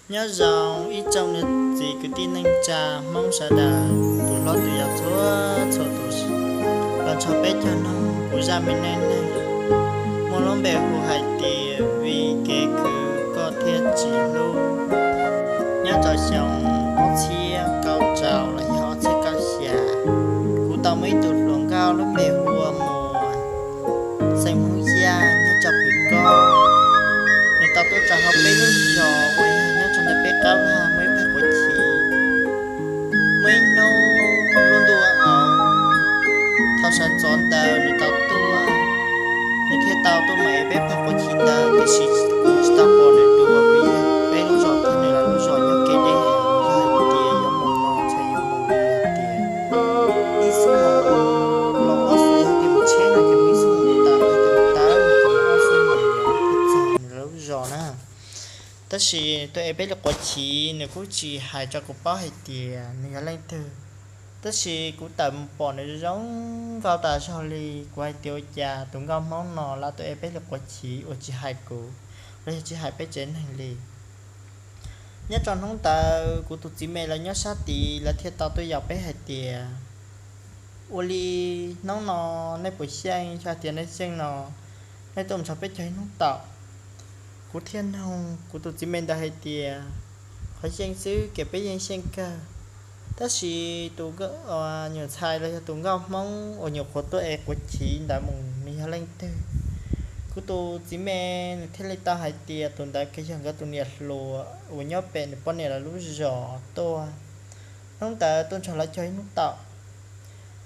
Nyob zoo ib tsoom niam txiv kwv tij neej tsa Hmoob sawv daws, tus hlob tus yau txhua txhua tus, los nrog peb caug noog kuv zaj me neej neeg muaj lub npe hu hais tias Vim Kev Khwv Koj Thiaj Tsis Hlub. Nyob rau xyoo ob txhiab kaum rau los yog ob txhiab kaum xya, kuv tau muaj ib tug hluas nkauj lub npe hu ua Muas, xeem Hmoob Yaj, nyob rau Pwv Koj. Nws tau tuaj rau hauv peb lub zos uas yog nyob rau ntawm peb qab vag muaj ib pab quav chiv. Muaj ib hnub lub ntuj ua aum, thaum sawv ntxov ntawd nws tau tuaj, nws thiaj tau tuaj mus ev peb pab quav chiv ntawd, tiam sis kuv tsis tau pom nws dua vim peb lub zos thiab nws lawv lub zos nyob kev deb heev, yog hais tias yuav mus no ntshe yuav mus li hais tias ib xuab moos los ob xuab moos, yog tias mus tsheb no ces mus ib xuab moos tawm, yog tias mus taw no ces mus ob xuab moos thiaj txog nws lawv lub zos na. Tab sis tuaj ev peb lub quav chiv nws kuj tsis hais rau kuv paub hais tias nws yog leej twg. Tab sis kuv tawm mus pom nws zoo nkauj tas zog li, kuv hais tias ua cas tus nkauj Hmoob no lam tuaj ev peb lub quav chiv uas tsis hais kuv los yog tsis hais peb tsev neeg li. Nyob rau hnub ntawd kuv tus txiv me lawv nyob sab tid lawv thiaj tau tuaj yaum peb hais tias, ua li hnub no nej puas xyeej, yog hais tias nej xyeej no nej tuaj mus nrog peb caug ib hnub taum. Kuv thiaj noog kuv tus txiv me ntawd hais tias, qhov xyeej xwb ces peb yeej xyeej kawg, tab sis tus nyuam ntxhais los yog tus nkauj Hmoob uas nyuam qhuav tuaj ev quav chiv ntawd mus nws yog leej twg? Kuv tus txiv me nws thiaj li tau hais tias tus ntawd ces yog nkawd tus niam hluas uas nyob pem nws poj niam lawv lub zos tuaj. Hnub ntawd tuaj nrog lawv caug ib hnub taum.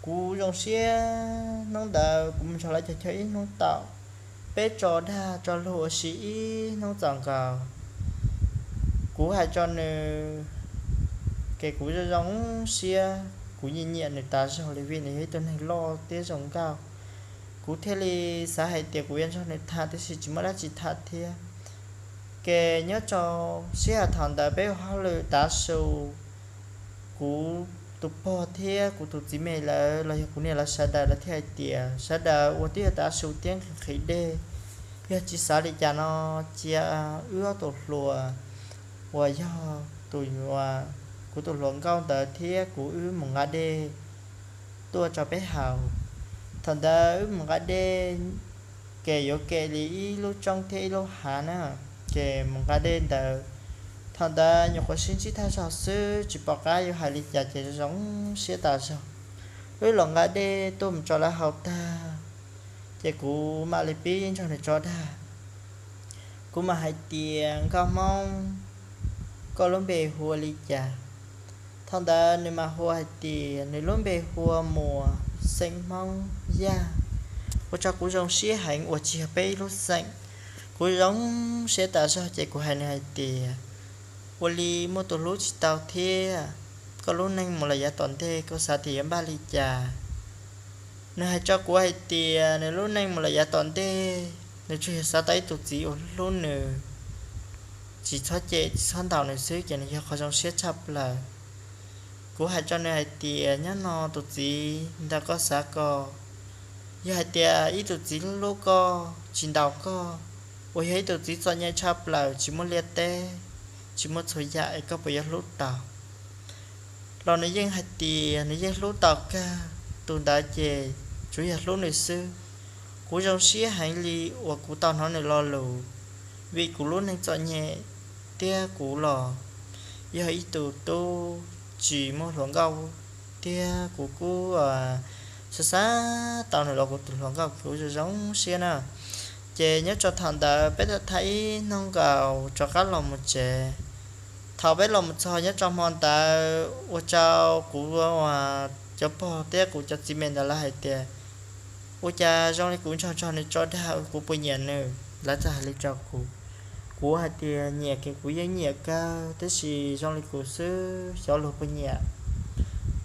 Kuv zoo siab, hnub ntawd kuv mus nrog lawv caug caug ib hnub taum, peb tso dag tso luag ua si ib hnub txaus nkaus. Kuv hais rau nws, ces kuv zoo zoo siab, kuv nyiam nyiam nws tas zog li vim nws yog ib tug neeg loj thiab zoo nkauj. Kuv thiaj li xav hais tias kuv yuav nrog nws tham, tiam sis tsis muaj dab tsi tham thiab. Ces nyob rau sij hawm thaum ntawd peb ua hauj lwm tav su, kuv tus pog thiab kuv tus txiv me lawv los yog kuv niam lawv sawv daws lawv thiaj hais tias sawv daws ua twb yog tav su thiab nqhis nqhis dej, yog tsis xav li cas no cia wb ob tug hluas uas yog tus, kuv tus hluas nkauj ntawd thiab kuv wb mus nqa dej tuaj rau peb haus. Thaum ntawd wb mus nqa dej, ces yuav kem li ib lub roob thiab ib lub hav na, ces mus nqa dej ntawd. Thaum ntawd nyuam qhuav sib ntsib thawj zaug xwb tsis pom qab yuav hais li cas ces zoo siab tas zog. Wb los nqa dej tuaj mus rau lawv haus tag, ces kuv mam li pib nrog nws tso dag. Kuv mam hais tias nkauj Hmoob, koj lub npe hu ua li cas? Thaum ntawd nws mam hu hais tias nws lub npe hu ua Muas, xeem Hmoob Yaj. Ua rau kuv zoo siab heev uas tsis yog peb ib lub xeem. Kuv zoo siab tas zog ces kuv hais nws hais tias, ua li muaj tus hlub tsis tau thiab, koj lub neej mus lawm yav tom ntej koj xav tias yuav npaj li cas? Nws hais rau kuv hais tias nws lub neej mus lawm yav tom ntej, nws tsuas yog xav tau ib tug txiv uas hlub nws, tsis txhob cem tsis txhob ntaus nws xwb ces nws yog qhov zoo siab tshaj plaws. Kuv hais rau nws hais tias nyob no tus txiv ntawm koj xav ko, yog hais tias ib tug txiv hlub hlub koj tsis ntaus koj, uas yog ib tug txiv txom nyem tshaj plaws tsis muaj liaj teb, tsis muaj txhua yam es koj puas yuav hlub tau? Los nws yeej hais tias nws yeej hlub tau kawg, tus ntawd ces tsuas yog hlub nws xwb. Kuv zoo siab heev li uas kuv tau hnov nws lo lus, vim kuv lub neej txom nyem thiab kuv los yog ib tug tub tsis muaj hluas nkauj, thiab kuv kuj xav xav tau nws los kuv tus hluas nkauj, kuv zoo zoo siab na. Ces nyob rau thaum ntawd peb tham tham ib hnub nkaus rov qab los mus tsev. Thaum peb los mus txog nyob rau hmo ntawd ua rau kuv cov pog thiab kuv cov txiv me ntawd lawv hais tias, ua cas zoo li kuv nrog nrog nws tso dag kuv puas nyiam nws, lawv txawm hais li rau kuv. Kuv hais tias nyiam ces kuv yeej nyiam kawg, tab sis zoo li kuv xwb xyov luag puas nyiam.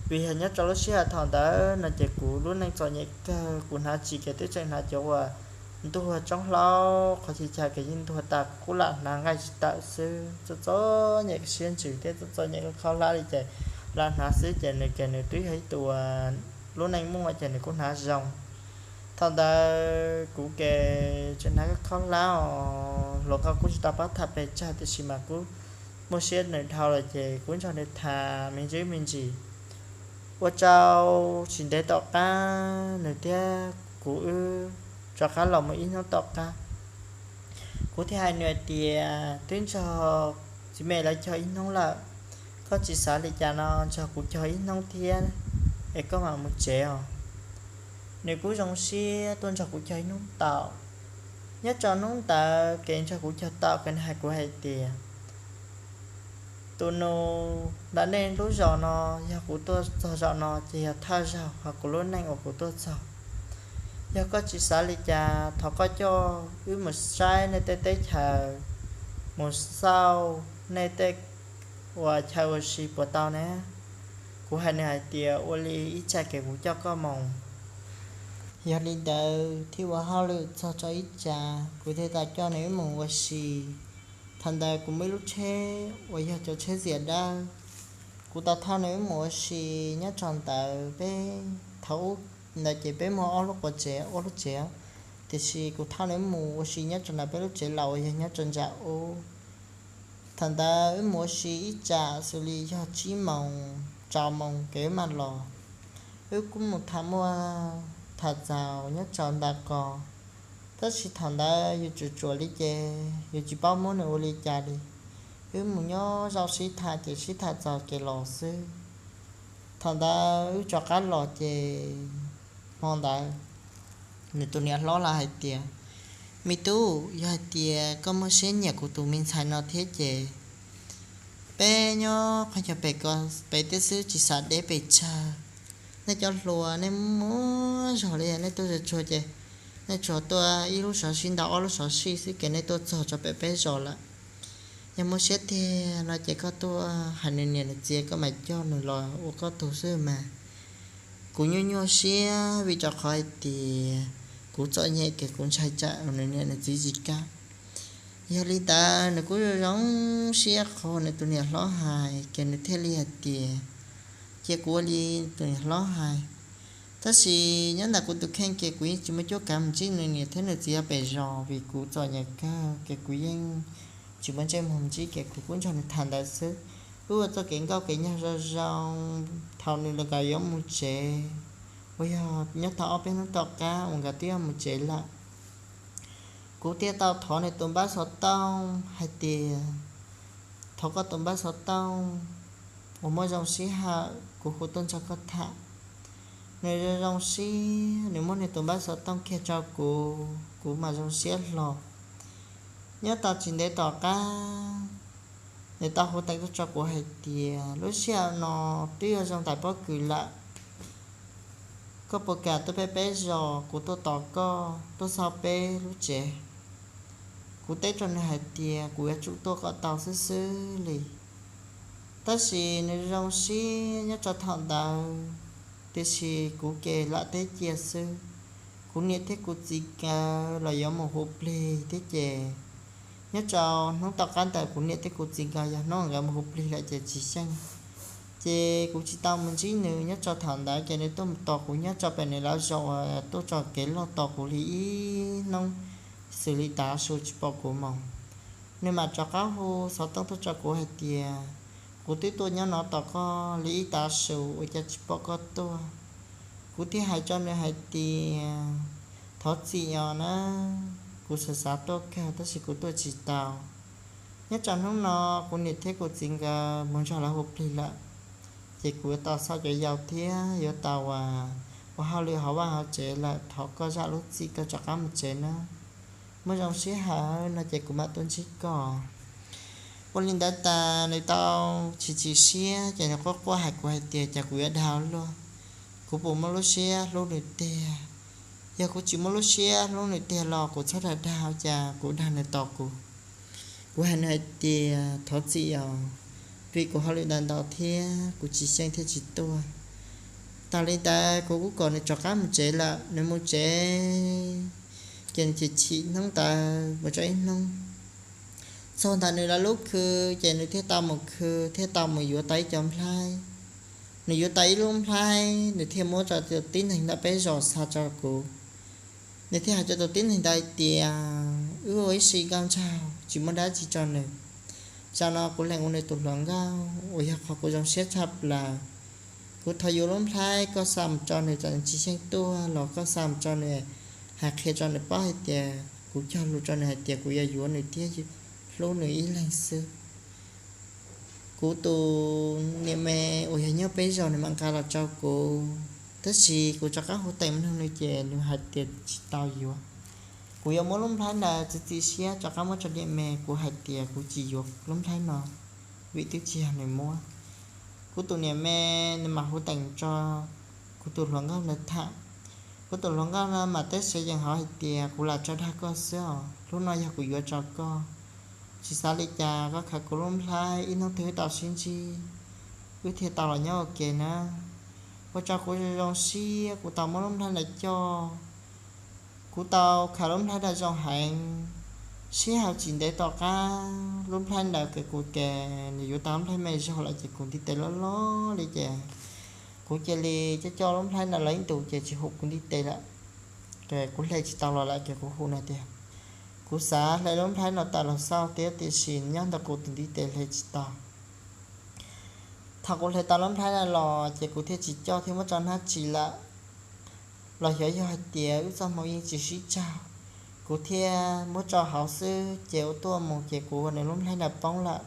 Vim yog nyob rau lub sij hawm thaum ntawd no ces kuv lub neej txom nyem kawg, kuv hnav tsis ces twb tseem hnav cov uas ntuag tsoob hlaub, qhov chaw chaw ces yeej ntuag tas, kuv lam hnav nqaij tsis tawm xwb. Txom txom nyem siab ntsws thiab txom txom nyem khaub hlab li ces lam hnav xwb ces nws ces nws twb yog ib tug lub neej muaj ces nws kuj hnav zoo. Thaum ntawd kuv ces tseem hnav khaub hlab os, hluas nkauj kuj tsis tau pab tham pes tsawg tiam sis mas kuj muaj siab nws dhau lawm ces kuv nrog nws tham me ntsis me ntsis. Ua rau tsis ntev tom qab nws thiab kuv wb rov qab los mus ib hnub tom qab. Kuv thiaj hais nws hais tias twb nrog txiv me lawv cog ib hnub lawm, koj tsis xav li cas no nrog kuv cog ib hnub thiab es koj mam mus tsev os. Nws kuj zoo siab tuaj nrog kuv cog ib hnub tau. Nyob rau hnub ntawd kev nrog kuv cog tau, kev nws hais kuv hais tias tus nus ntawm nej lub zos no, yog kuv tuaj txog zaum no ces yog thawj zaug hauv kuv lub neej uas kuv tuaj txog. Yog koj tsis xav li cas thov koj coj wb mus saib nej tej teb chaws, mus xauj nej tej uas chaw ua si puas tau ne? Kuv hais nws hais tias ua li ib tsam kev kuv coj koj mus. Yog li ntawd thiaj ua hauj lwm txog rau ib tsam kuv thiaj tau coj nws wb mus ua si. Thaum ntawd kuv muaj ib lub tsheb uas yog cov tsheb txias dawb. Kuv tau thauj nws wb mus ua si nyob rau ntawd peb, thaum ub ntawd ces peb muaj ob lub quav tsev, ob lub tsev, tiam sis kuv thauj nws wb mus ua si nyob rau ntawm peb lub tsev laus uas yog nyob rau ntawm ub. Thaum ntawd wb mus ua si ib tsam xws li yog tsib moos rau moos kev wb mam los. Wb kuj mus tham muaj tham txaus nyob rau ntawm ko, tab sis thaum ntawd yus tsuam tsuam li ces yus tsis paub muab nws ua li cas li. Wb mus nyob zoo sib tham ces sib tham txaus ces los xwb. Thaum ntawd wb rov qab los ces hmo ntawd nws tus niam hlob los hais tias, me tub, yog hais tias koj muaj siab nyiam kuv tus me ntxhais no thiab ces peb nyob qhov chaw pem ko pem teb xwb tsis xav deb pes tsawg. Nej cov hluas nej muaj zog li nej tuaj tsuag tsuag ces nej tsuas tuaj ib lub xov sij ntau ob lub xov sij xwb ces nej tuaj txog rau pem peb zos lawm. Yog muaj siab tiag no ces koj tuaj hais nws niam nws txiv koj mam coj nws los ua koj tug xwb mas. Kuv nyuaj nyuaj siab vim rau qhov hais tias kuv txom nyem kev kuv ntshai tsam nws niam nws txiv tsis kam. Yog li ntawd nws kuj zoo zoo siab qhov nws tus niam hlob hais ces nws thiaj li hais tias cia kuv ua li tus niam hlob hais. Tab sis nyob ntawm kuv tus kheej ces kuv yeej tsis muaj cuab kav mus ntsib nws niam thiab nws txiv pem zos vim kuv txom nyem kawg ces kuv yeej tsis muaj ntsej muag mus ntsib ces kuv kuj nrog nws tham ntawd xwb. Wb ua txoj kev nkauj kev nraug zoo zoo, thaum nws los nkawd yuav mus tsev, uas yog nyob tau ob peb hnub tom qab uas nkawd twb yuav mus tsev lawm, kuv thiaj tau thov nws tus npawb xov tooj hais tias, thov koj tus npawb xov tooj uas muaj zoo sij hawm kuv hu tuaj nrog koj tham. Nws zoo zoo siab, nws muab nws tus npawb xov tooj kiag rau kuv, kuv mam zoo siab hlo. Nyob tau tsis ntev tom qab, nws tau hu teev tuaj rau kuv hais tias lub sij hawm no twb yuav zoo ntais pob kws lawm, koj puas kam tuaj peb peb zos, kuv tuaj tos koj tuaj xauj peb lub tsev. Kuv teb rau nws hais tias kuv yuav tsum tuaj kom tau xwb xwb li. Tab sis nws zoo siab nyob rau thaum ntawd, tiam sis kuv ces lam teb cia xwb. Kuv niam thiab kuv txiv nkawd los yuav mus hu plig thiab ces nyob rau hnub tom qab ntawd kuv niam thiab kuv txiv nkawd yog hnub nkawd mus hu plig lawm ces tsis xyeej. Ces kuv tsis tau mus ntsib nws nyob rau thaum ntawd ces nws tuaj mus tos kuv nyob rau pem nws lawv zos uas tuaj tso kev loj tos kuv li ib hnub xws li tav su tsis pom kuv mus. Nws mam rov qab hu xov tooj tuaj rau kuv hais tias kuv twb tuaj nyob no tos koj li ib tav su ua cas tsis pom koj tuaj. Kuv thiaj hais rau nws hais tias thov txim os na, kuv xav xav tuaj kawg tab sis kuv tuaj tsis tau. Nyob rau hnub no kuv niam thiab kuv txiv nkawd mus nrog lawv hu plig lawm, ces kuv yuav tau xauj cov yau thiab yuav tau ua hauj lwm hauv vaj hauv tsev lawm, thov koj zam lub txim koj rov qab mus tsev na. Muaj zoo sij hawm no ces kuv mam tuaj ntsib koj. Ua li ntawd tas nws tau tsis txim siab ces nws quaj quaj hais kuv hais tias cas kuv yuav dag luaj, kuv puas muaj lub siab hlub nws tiag. Yog kuv tsis muaj lub siab hlub nws tiag los kuv txhob dag dag cas kuv dag nws tos kuv. Kuv hais nws hais tias thov txim os, vim kuv hauj lwm ntau ntau thiab kuv tsis xyeej thiaj tsis tuaj. Tas li ntawd kuv kuj kom nws rov qab mus tsev lawm, nws mus tsev ces nws chim chim hnub ntawd mus tau ib hnub. Txog ntawm nws lawv lub khw ces nws thiaj tau mus khw thiaj tau mus yuav tau ib co nplhaib. Nws yuav tau ib lub nplhaib nws thiaj muab rau tus tib neeg ntawm peb zos xa rau kuv. Nws thiaj hais rau tus tib neeg ntawd hais tias wb ua ib sim nkauj nraug tsis muaj dab tsi rau nws, Tsam no kuv lees ua nws tus hluas nkauj uas yog qhov kuv zoo siab tshaj plaws. Kuv thov yuav lub nplhaib koj xa mus rau nws, tsam nws tsis xyeej tuaj los koj xa mus rau nws, hais qhia rau nws paub hais tias kuv cog lus rau nws hais tias kuv yuav yuav nws thiab hlub nws ib leeg xwb. Kuv tus niam me uas yog nyob peb zos nws mam nqa los rau kuv, tab sis kuv rov qab hu teem mloog nws ces nws hais tias tsis tau yuav. Kuv yuav muab lub nplhaib ntawd txiav txim siab rov qab muab rau niam me, kuv hais tias kuv tsis yuav lub nplhaib no, vim twb tsis yog nws muab. Kuv tus niam me nws mam hu teem rau kuv tus hluas nkauj ntawd tham. Kuv tus hluas nkauj no mas teb se yeej hov hais tias kuv lam tso dag koj xwb os, lub no yog kuv yuav rau koj. Tsis xav li cas koj khaws kuv lub nplhaib, ib hnub twg wb tau sib ntsib, wb thiaj tau los nyob ua ke na. Ua rau kuv zoo zoo siab, kuv tau muab lub nplhaib ntawd coj. Kuv tau khaws lub nplhaib ntawd zoo heev. Sij hawm tsis ntev tom qab lub nplhaib ntawd kuv tias nws yuav tau lub nplhaib me zog lawm ces kuv ntiv tes loj loj li ces kuv cia li coj coj lub nplhaib ntawd los ib ntus ces tsis hum kuv ntiv tes lawm. Kuv hle tsis tau los lawm ces kuv hu nws tias kuv xav hle lub nplhaib no tawm los xauj thiab, tiam sis nyob ntawm kuv tus ntiv tes hle tsis tau. Thaum kuv hle tau lub nplhaib no los ces kuv thiaj tsis coj thiab muab tso hnab tsis lawm. Los xyov yog hais tias wb txoj hmoo yeej tsis sib tsaug, kuv thiaj muab tso hauv xwb ces ua tuaj mus ces kuv ua nws lub nplhaib ntawd poob lawm.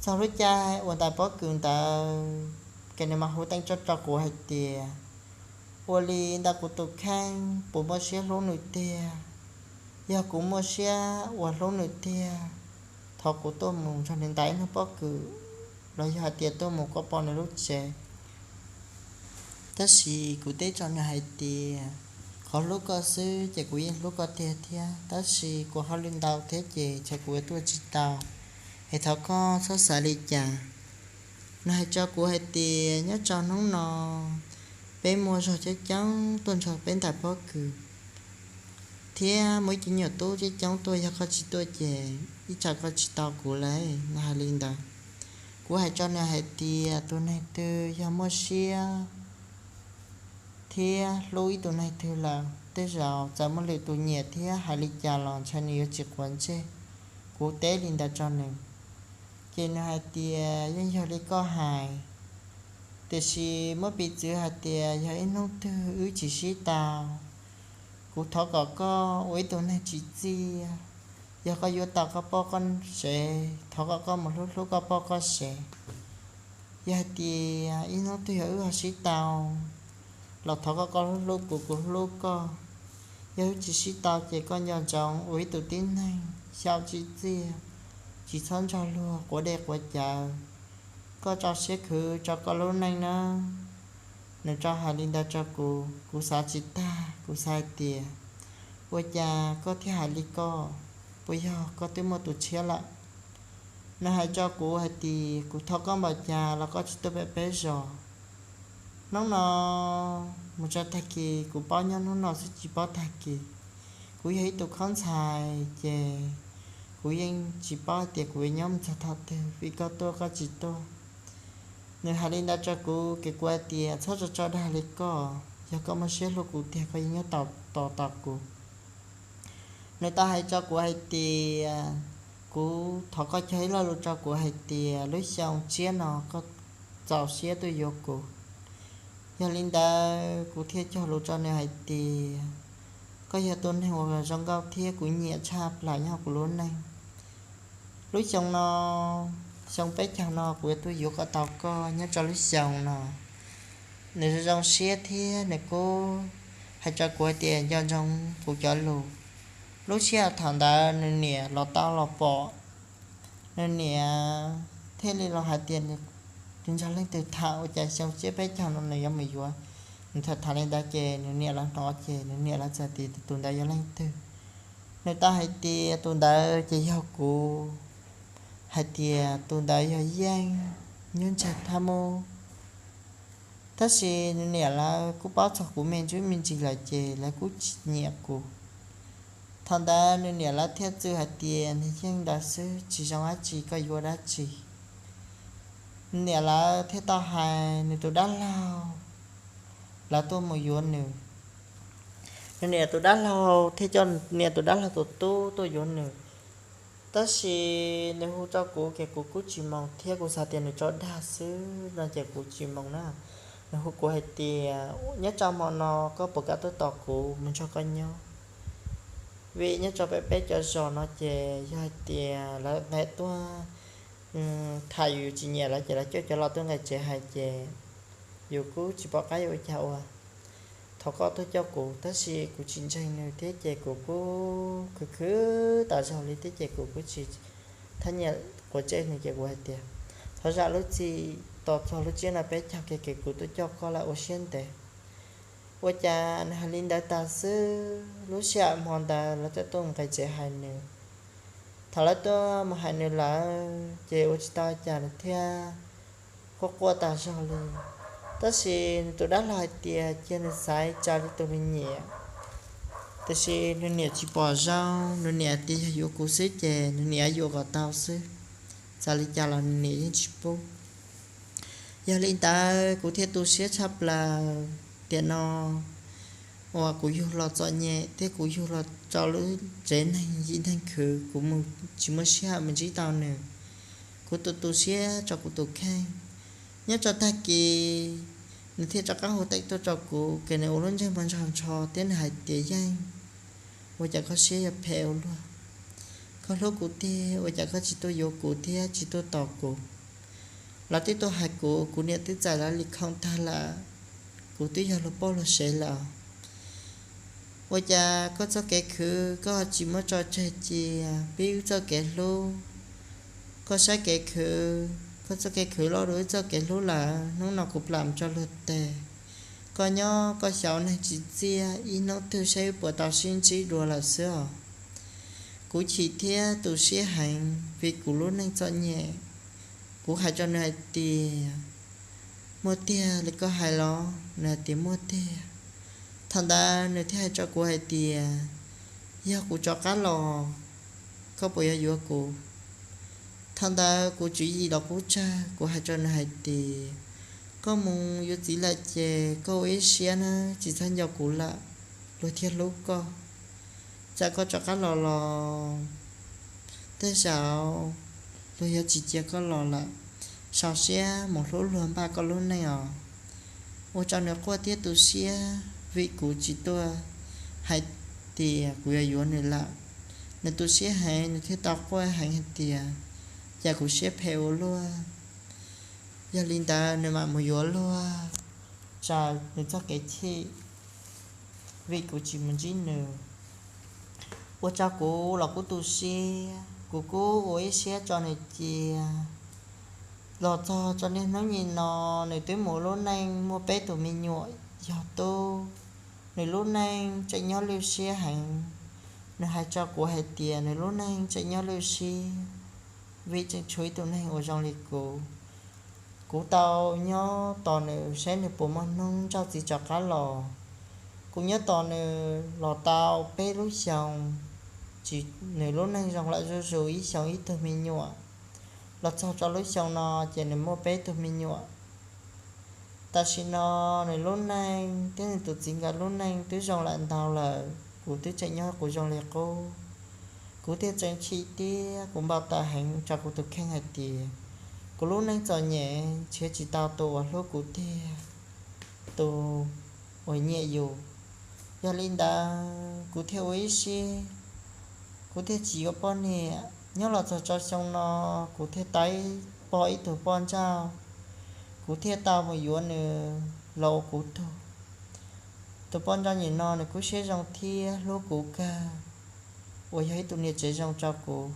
Txog lub caij uas ntais pob kws ntawd, ces nws mam hu teej rau rau kuv hais tias, ua li ntawm kuv tus kheej puas muaj siab hlub nws tiag? Yog kuv muaj siab uas hlub nws tiag, thov kuv tuaj mus nrog nws ntais ib hnub pob kws, los yog hais tias tuaj mus kom pom nws lub tsev. Tab sis kuv teb rau nws hais tias, qhov hlub koj xwb ces kuv yeej hlub koj tiag thiab, tab sis kuv hauj lwm ntau thiab ces ntshe kuv yuav tuaj tsis tau, es thov koj txhob xav li cas. Nws hais rau kuv hais tias nyob rau hnub no peb muaj zog coob coob tuaj nrog peb ntais pob kws thiab muaj ib cov nyuam tub coob coob tuaj, yog koj tsis tuaj ces ib tsam koj tsis tau kuv lawm. Nws hais li ntawd. Kuv hais rau nws hais tias tus neeg twg yog muaj siab thiab hlub ib tug neeg twg lawm, tej zaum txawm muaj lwm tus nyiam thiab hais li cas los ntshe nws yuav tsis quav ntsej. Kuv teb li ntawd rau nws, ces nws hais tias yeej yog li koj hais, tiam sis muab piv txwv hais tias yog ib hnub twg wb tsis sib tau, kuv thov kom koj ua ib tug neeg tsim txiaj. Yog koj yuav tau koj poj koj sev, thov kom koj mus hlub hlub koj poj koj sev. Yog hais tias ib hnub twg yog wb ho sib tau, los thov kom koj hlub hlub kuv, kuv hlub koj. Yog wb tsis sib tau ces koj nco ntsoov ua ib tug tib neeg xyaum tsim txiaj, tsis txhob nrog luag quav dej quav cawv. Koj tso siab khwv rau koj lub neej nawb. Nws tso hais li ntawd rau kuv, kuv xav tsis tag, kuv xav hais tias ua cas koj thiaj hais li ko, puas yog koj twb muaj tus tshiab lawm? Nws hais rau kuv hais tias kuv thov koj npaum cas los koj tsis tuaj pem peb zos. Hnub no mus txog tag kis, kuv paub nyob hnub no xwb tsis paub tag kis. Kuv yog ib tug khaub ntxhais ces kuv yeej tsis paub hais tias kuv yuav nyob mus txog thaum twg vim koj tuaj koj tsis tuaj. Nws hais li ntawd rau kuv ces kuv hais tias txhob tso tso dag li koj, yog koj muaj siab hlub kuv tiag koj yeej nyob tos tos kuv. Nws tau hais rau kuv hais tias, kuv thov koj cog ib lo lus rau kuv hais tias lub xyoo tshiab no koj txaus siab tuaj yuav kuv. Yog li ntawd kuv thiaj cog lus rau nws hais tias, koj yog tus neeg uas zoo nkauj thiab kuv nyiam tshaj plaws nyob hauv kuv lub neej. Lub xyoo no, xyoo peb caug no kuv yuav tuaj yuav kom tau koj nyob rau lub xyoo no. Nws zoo zoo siab thiab nws kuj hais rau kuv hais tias nco ntsoov kuv cov lus. Lub sij hawm thaum ntawd nws niam los tau los pom, nws niam thiaj li los hais tias, nws nrog leej twg tham ua cas xyoo tshiab peb caug no nws yuav mus yuav. Nws tham tham li ntawd ces nws niam lawv hnov ces nws niam lawv txawm tias tus ntawd yog leej twg. Nws tau hais tias tus ntawd ces yog kuv, hais tias tus ntawd yog Yeej, nyob ntsag thab mub. Tab sis nws niam lawv kuj paub txog kuv me ntsis me ntsis lawm ces lawv kuj tsis nyiam kuv. Thaum ntawd nws niam lawv thiaj txwv hais tias, nws Yeej ntawd xwb tsis zoo dab tsi, koj yuav dab tsi? Nws niam lawv thiaj tau hais nws tus dab laug lawv tuaj mus yuav nws. Nws niam tus dab laug thiaj coj niam tus dab laug tus tub tuaj yuav nws. Tab sis nws hu rau kuv ces kuv kuj tsis moog thiab kuv xav tias nws tso dag xwb no ces kuv tsis moog na. Nws hu kuv hais tias, nyob rau hmo no koj puas kam tuaj tos kuv mus nrog koj nyob? Vim nyob rau peb peb cov zos no ces yog hais tias lawv nqa tuaj tham yus tsis nyiam lawv ces lawv coj cov laus tuaj nqis tsev hais ces yus kuj tsis pom qab yuav ua cas ua. Thov koj tuaj coj kuv, tab sis kuv tsis ntseeg nws thiab ces kuv kuj khwv khwv tas zog li thiab ces kuv kuj tsis thab nyiam quav ntsej nws ces kuv hais tias, thov zam lub txim, tos txog lub tsiab no peb caug kiag ces kuv tuaj coj koj lawm, ua siab ntev. Ua cas nws hais li ntawd tas xwb, lub sij hawm hmo ntawd lawv txawm tuaj mus nqis tsev hais nws. Thaum lawv tuaj mus hais nws lawm ces ua tsis tau cas nws thiaj quaj quaj tas zog li. Tab sis nws tus dab laug hais tias cia nws xaiv raws li tus nws nyiam, tiam sis nws niam tsis pom zoo, nws niam tias yog yuav kuv xwb ces nws niam yuav kom tau xwb, txawm li cas los nws niam yeej tsis pub. Yog li ntawd kuv thiaj tu siab tshaj plaws. Tiam no uas kuv yug los txom nyem thiab kuv yug los rau lub tsev neeg yim neeg khwv, kuv mus tsis muaj sij hawm mus ntsib tau nws. Kuv tu tu siab rau kuv tus kheej. Nyob rau tag kis nws thiaj rov qab hu teej tuaj rau kuv, ces nws ua lub ntsej muag ntsho ntsho thiab nws hais tias, Yeej, ua cas koj siab yuav phem ua luaj? Koj hlub kuv tiag, ua cas koj tsis tuaj yuav kuv thiab tsis tuaj tos kuv? Lawv twb tuaj hais kuv, kuv niam twb txais lawv li khoom tag lawm, kuv twb yog luag poj luag sev lawm. Ua cas koj txoj kev khwv koj tsis muab tso tseg cia, pib wb txoj kev hlub? Koj saib kev khwv, koj txoj kev khwv loj dua wb txoj kev hlub lawm, hnub no kuv plam tso luag teg. Koj nyob koj xyaum neeg tsis txiaj, ib hnub twg saib wb puas tau sib ntsib dua lawm xwb os. Kuv chim thiab tu siab heev vim kuv lub neej txom nyem. Kuv hais rau nws hais tias, muaj tiag li koj hais los? Nws hais tias muaj tiag. Thaum ntawd nws thiaj hais rau kuv hais tias, yog kuv rov qab los, koj puas yuav yuav kuv? Thaum ntawd kuv tswv yim los kuj tsawg, kuv hais rau nws hais tias, koj mus yuav txiv lawm ces koj ua ib siab na, tsis txhob nco kuv lawm, luag thiaj hlub koj. Txawm koj rov qab los los tej zaum luag yuav tsis cia koj los lawm. Sau siab mus hlub luag npaj koj lub neej os. Ua rau nws quaj thiab tu siab vim kuv tsis tuaj hais tias kuv yuav yuav nws lawm. Nws tu siab heev, nws thiaj tau quaj heev hais tias, cas kuv siab phem ua luaj. Yog li ntawd nws mam mus yuav luag, tsaws nws txoj kev chim vim kuv tsis mus ntsib nws. Ua rau kuv los kuj tu siab, kuv kuj ua ib siab tso nws cia. Los txog tso niaj hnub nim no, nws twb mus lub neej muaj peb tus me nyuam yog tub. Nws lub neej tseem nyob lwj siab heev. Nws hais rau kuv hais tias nws lub neej tseem nyob lwj siab vim tseem tshuav ib tug neeg uas zoo li kuv. Kuv tau nyob tos nws saib nws puas muaj hnub nrauj txiv rov qab los. Kuv nyob tos nws los tau peb lub xyoos, tsis, nws lub neej zoo lawm zuj zus, ib xyoos ib tug me nyuam. Los txog rau lub xyoo no ces nws muaj peb tug me nyuam. Tam sim no nws lub neej thiab nws tus txiv nkawd lub neej twb zoo lawm ntau lawm, kuv twb tseem nyob kuv zoo li qub. Kuv thiaj tseem chim thiab kuv npau taws heev rau kuv tus kheej hais tias kuv lub neej txom nyem nrhiav tsis tau tus uas hlub kuv tiag, tus uas nyiam yus. Yog li ntawd kuv thiaj ua ib siab, kuv thiaj tsis yuav poj niam. Nyob los txog rau xyoo no, kuv thiaj tau pom ib tug poj nrauj, kuv thiaj tau mus yuav nws los ua kuv tug. Tus poj nrauj nim no nws kuj siab zoo thiab hlub kuv kawg, uas yog ib tug niam tsev zoo rau kuv.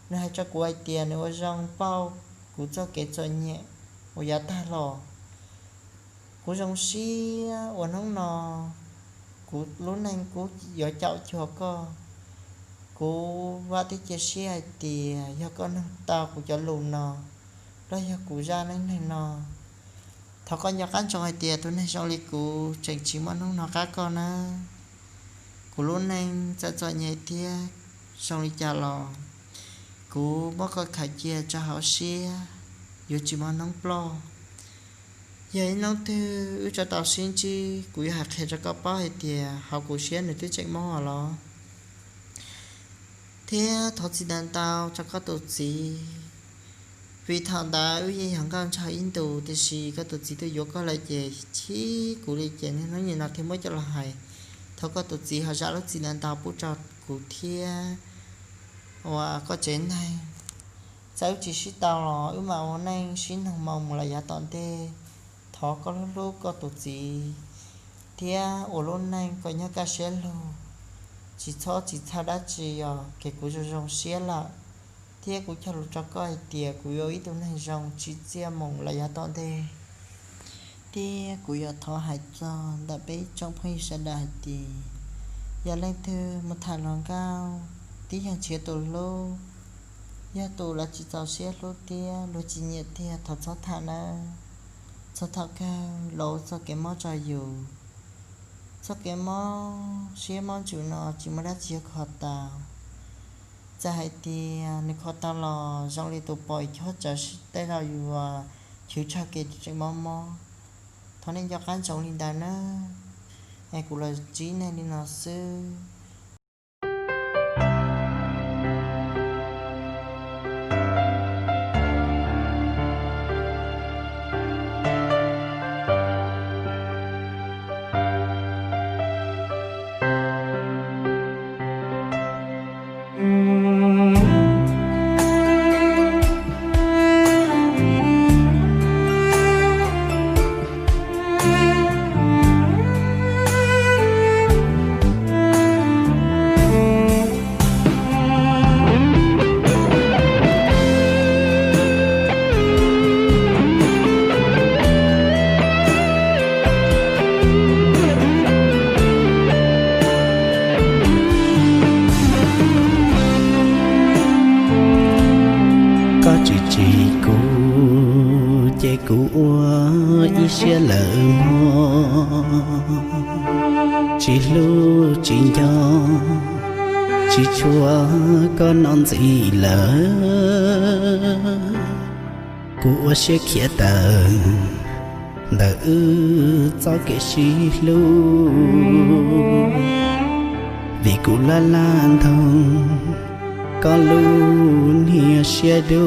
Nws hais rau kuv hais tias nws ua zoo pauj kuv txoj kev txom nyem uas yav tag los. Kuv zoo siab uas hnub no kuv lub neej kuj yuav caum cuag koj. Kuv vam thiab cia siab hais tias yog koj mloog tau kuv cov lus no, los yog kuv zaj neej neeg no, thov koj nco qab ntsoov hais tias tus neeg zoo li kuv tseem tsis muaj hnub hnov qab koj nawb. Kuv lub neej txawm txom nyem thiab zoo li cas los kuv muab koj khaws cia rau hauv siab, yuav tsis muaj hnub ploj. Yog ib hnub twg wb tseem tau sib ntsib, kuv yuav hais qhia rau koj paub hais tias hauv kuv siab nws twb tseem mob los. Thiab thov txim ntau ntau rau koj tus txiv, vim thaum ntawd wb yeej yog nkauj nraug ib ntus, tiam sis koj tus txiv tuaj yuav koj lawm ces chim kuv li ces niaj hnub nim no thiaj muab coj los hais. Thov koj tus txiv ho zam lub txim ntau ntau pub rau kuv thiab uas koj tsev neeg. Txawm wb tsis sib tau los wb mam ua neej sib nug moo mus lawm yav tom ntej. Thov koj hlub hlub koj tus txiv thiab ua lub neej kom nyob kaj siab lug, tsis txhob tsis txhawj dab tsi os, ces kuv zoo zoo siab lawm. Thiab kuv cog lus rau koj hais tias kuv yuav ua ib tug neeg zoo tsim txiaj mus lawm yav tom ntej. Thiab kuv yuav thov hais txog ntawm peb tsoom phooj ywg sawv daws hais tias yog leej twg mus tham hluas nkauj, tib yog nrhiav tus hlub, yog tus lawv tsis txaus siab hlub thiab luag tsis nyiam tiag, thov txhob tham nawb. Txog thaum kawg los ua txoj kev mob rau yus. Txoj kev mob siab mob ntsws no tsis muaj dab tsi yuav kho tau. Txawm hais tias nws kho tau los zoo li tus pom chob tsawv tej zaum yus chwv tsawg kev tseem mob mob. Thov nej nco qab ntsoov li ntawd nawb. Es kuv los ntsib nej li no xwb. Koj tsis tsim kuv ces kuv ua ib siab lawm mog. Tsis hlub tsis nco, tsis tshua koj no ntxiv lawm. Kuv ua siab khiav tawm ntawm wb txoj kev sib hlub, vim kuv laj laj ntog koj lub niag siab dub.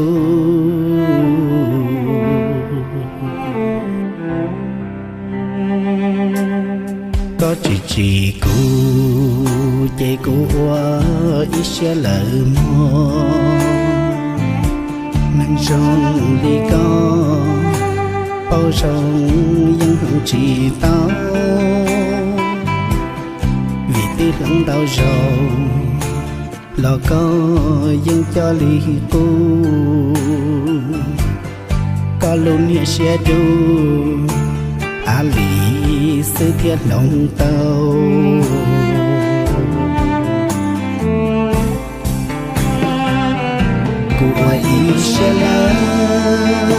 Koj tsis tsim kuv ces kuv ua ib siab lawm mog. Neeg zoo li koj, paub zoo yeej hloov tsis tau, vim twb hloov ntau zaus los koj yeej coj li qub. Koj lub niag siab dub, av li xwb thiaj hloov tau. Kuv ua ib siab lawm,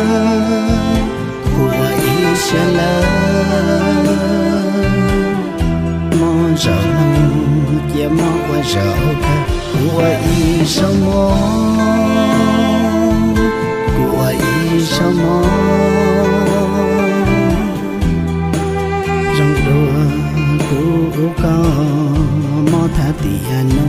kuv ua ib siab lawm. Mob zaum no cia mob ua zaum kawg, kuv ua ib zaug mob, kuv ua ib zaug mob. Zoo dua kuv ua koj mob thaj tiam no.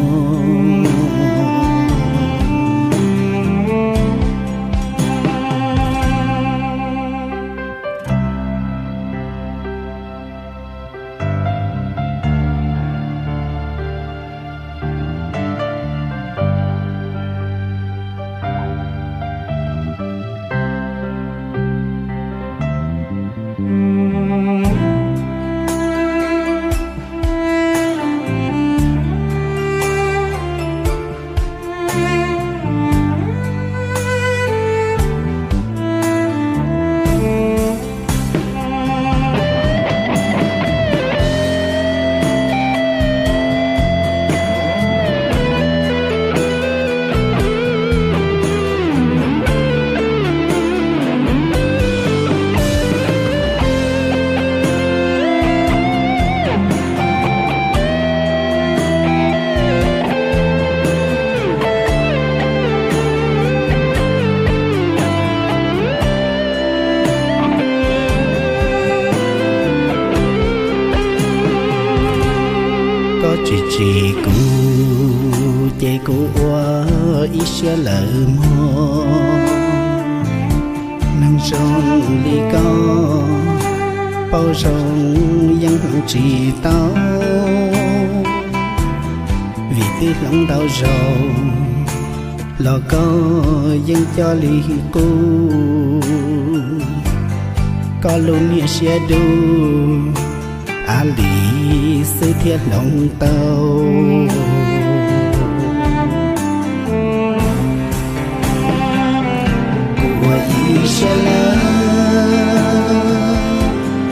Koj tsis tsim kuv ces Kuv ua ib siab lawm mog, neeg zoo li koj, paub zoo yeej hloov tsis tau, vim twb hloov ntau zaus los koj yeej coj li qub. Koj lub niag siab dub, av lis xwb thiaj hloov tau. Kuv ua ib siab lawm,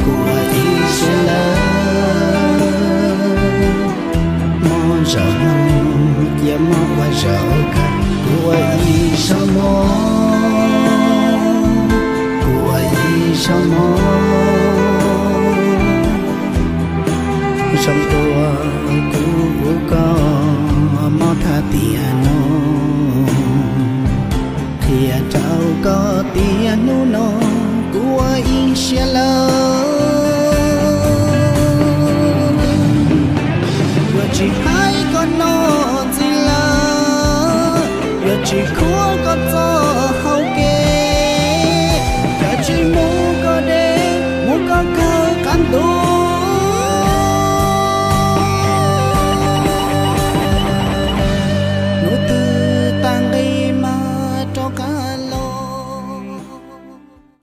kuv ua ib siab lawm, mob zaum cia mob ua zaum kawg. Kuv ua ib zaug mob, kuv ua ib zaug mob, zoo dua kuv ua koj mob thaj tiam no. Qhia rau koj tias hnub no kuv ua ib siab lawm, yuav tsis hais koj nom ntxim lawm, yuav tsis khuv